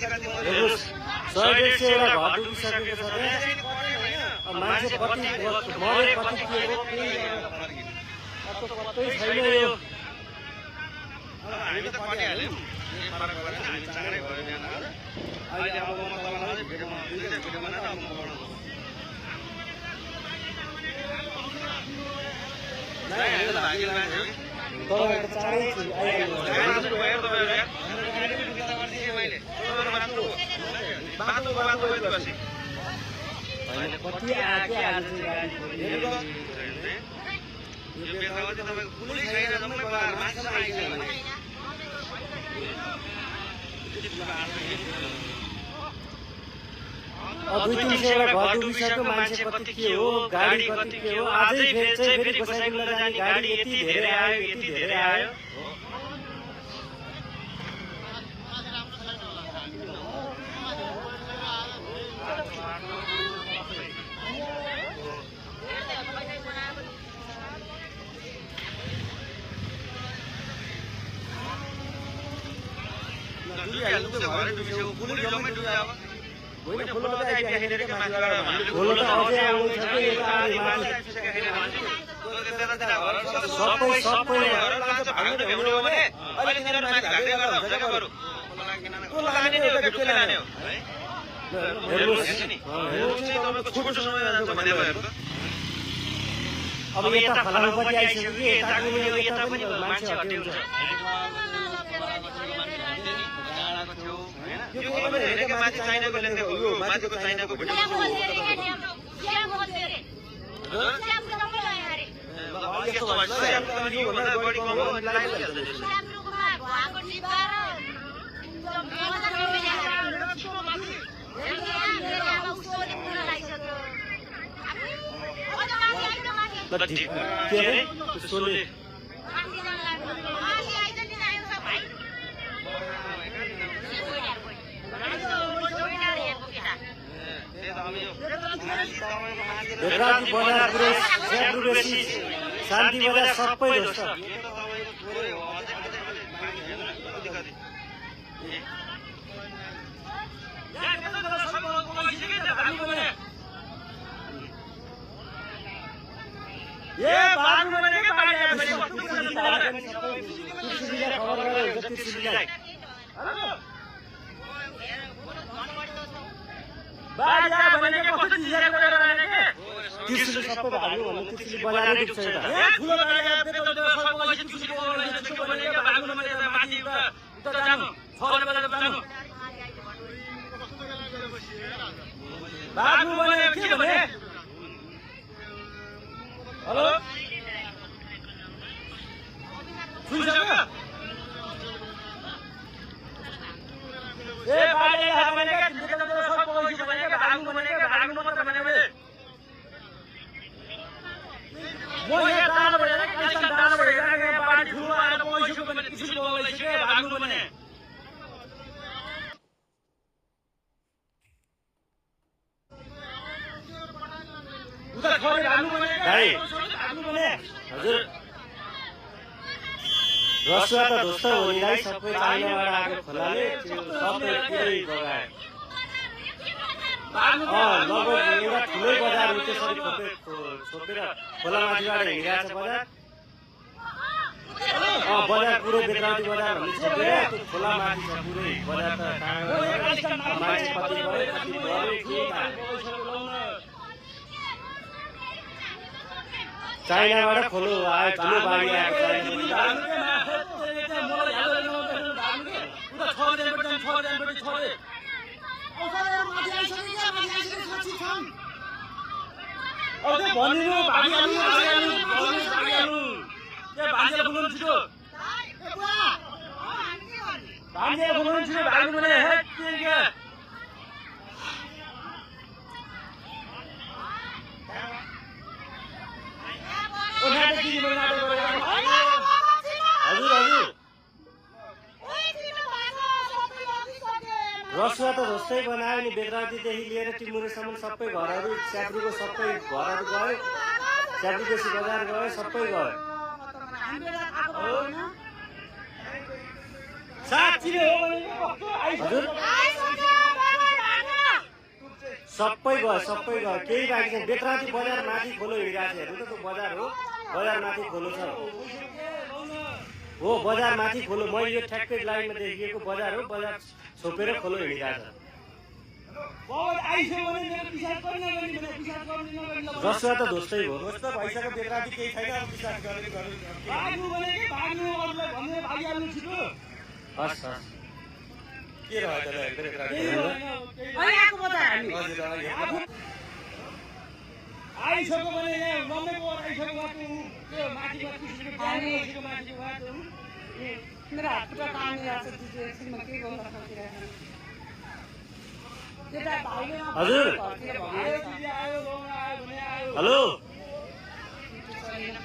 हेर्नुहोस् 100-150 एउटा घर डुबिसकेको छ रे मान्छे कति मरे कति के हो कतै छैन यो हामी त पढिहाल्यौँ फरक परेन हामी चाँडै भयो बिहान अहिले अब म तपाईँलाई भिडियोमा दुईटा भिडियो बनाएर अब म बनाउँछु नाही हामी त भागिल मान्छे हो तपाईहरु चाँडै आइहाल्नु बाटो गएपछि कति आके आज चाहिँ गाडी यो बेलामा चाहिँ तपाईँको कुनै छैन जम्मै मान्छे आइसक्यो भने अब 200-300 घर डुबिसक्यो मान्छे कति के हो गाडी कति के हो आजै फेरि गोसाइँगुल्ला जाने गाडी यति धेरै आयो अब यता फलामपट्टि आइसक्यो कि यता पनि मान्छे हट्यो यो के भने हेरेको माथि चाइनाको लेख्दै हो यो माथिको चाइनाको भिडियो बेग्राती बजार पुरै सेब्रुबेसी शान्ति बजार सबै जस्तो ये बाग में बने के बाड़ी आए बने खबर गरे जति सुनिलाई बाजा भने के कस्तो चिज गरेर आने के त्यसले सबै भाग्यो भने त्यसले बजारै दुख्छ त ए ठुलो गाडी आएको त सबको पछि ठुलो भने के भाग्नु भने माथि त जानु 6 बजे जानु भाग्नु भने के भने हेलो सुनिसक्यो ए बाडी आएको भने के सबको पछि भने के भाग्नु मात्र भने म यहाँ डाँडो भएर कैसन डाँडो भएर यहाँ बाढी ठुलो आएर पैसो भने किसिम बोलाइसक्यो भाग्नु भने उता छोरी भाग्नु भने हजुर रसुवा त ध्वस्त होलीलाई सबै चाइनाबाट आएको खोलाले सबै पुरै बगाए लगभग एउटा ठुलै बजार हो त्यसरी छोपेर खोलामाथिबाट हिँडिरहेको छ बजार बजार पुरै बेग्राती बजार भन्ने छोपेर त्यो खोलामाथि छ पुरै बजार त मान्छे कति भयो कति भयो के चाइनाबाट खोलो आयो ठुलो बाढी आएको भनिनु भान्जेर बोलाउनु छिटो भान्जेर बोलाउनु छिटो भाग्नु भने हेट के रसुवा त जस्तै बनायो नि बेग्रातीदेखि लिएर टिमुरेसम्म सबै घरहरू च्याब्रुको सबै घरहरू गयो च्याब्रुदेखि बजार गयो सबै गयो साँच्चै हो भने हजुर सबै गयो केही बाँकी छैन। बेतराती बजार माथि खोलो हिँडिरहेको छ, हेर्नु त त्यो बजार हो, बजार माथि खोलो छ हो, बजार माथि खोलो। मैले यो ठ्याक्कै लाइनमा देखिएको बजार हो, बजार छोपेर खोलो हिँडिरहेको छ। रसुवा त ध्वस्तै भयो। ध्वस्त भइसक्यो, बेतराती केही छैन, अब विश्वास गर्ने हस् हस् के रह्यो त बेतराती? आइसक्यो भने यहाँ लम्बेको आइसक्यो बाटो त्यो माथिको कृष्णको माथिको बाटो मेरो हात खुट्टा तानिरहेको छ दिदी, एकछिनमा के गर्नु सकिरहेको छैन। त्यता भाइले हजुर घरतिर भन्दैछ। आयो गाउँमा आयो भने आयो हेलो छैन।